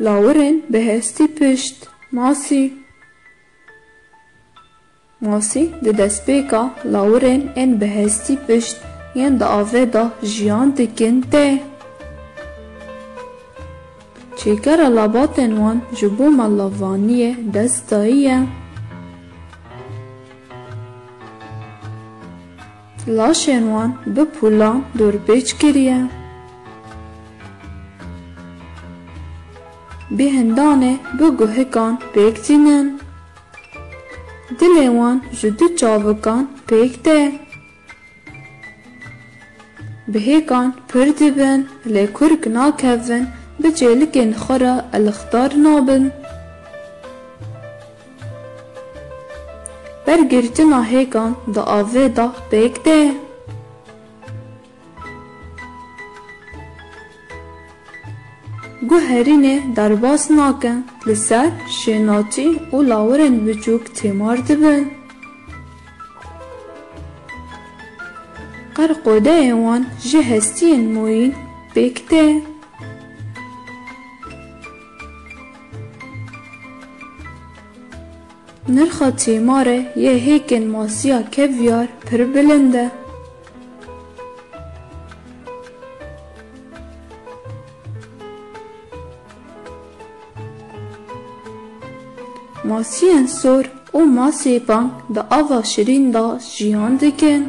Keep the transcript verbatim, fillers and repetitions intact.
Lawirên bi hestî pişt, masî. Masî di destpêka lawirên ên bi hestî pişt yên di avê de jiyan dikin tê. Çêkera labatên wan ji bo melavaniyê dest dayî ye. Laşên wan bi pûlan dorpêç kiriye. Bi hindanê bi guhikan pêk tînin. Dilê wan ji du çavikan pêk tê. Bi hêkan pir dibin, lê kurk nakevin, bi çêlikên xwe re elixdar nabin. Bergirtina hêkan di avê de pêk tê. Guherînê derbas nakin, li ser şênatî û lawirên biçûk tîmar dibin. Qerqodeyên wan ji hestiyên moyîn pêk tê. Nirxa tîmarê yê hêkên masiya kevyar pir bilind e. Masiyên sor û masê pang di ava şirîn de jiyan dikin.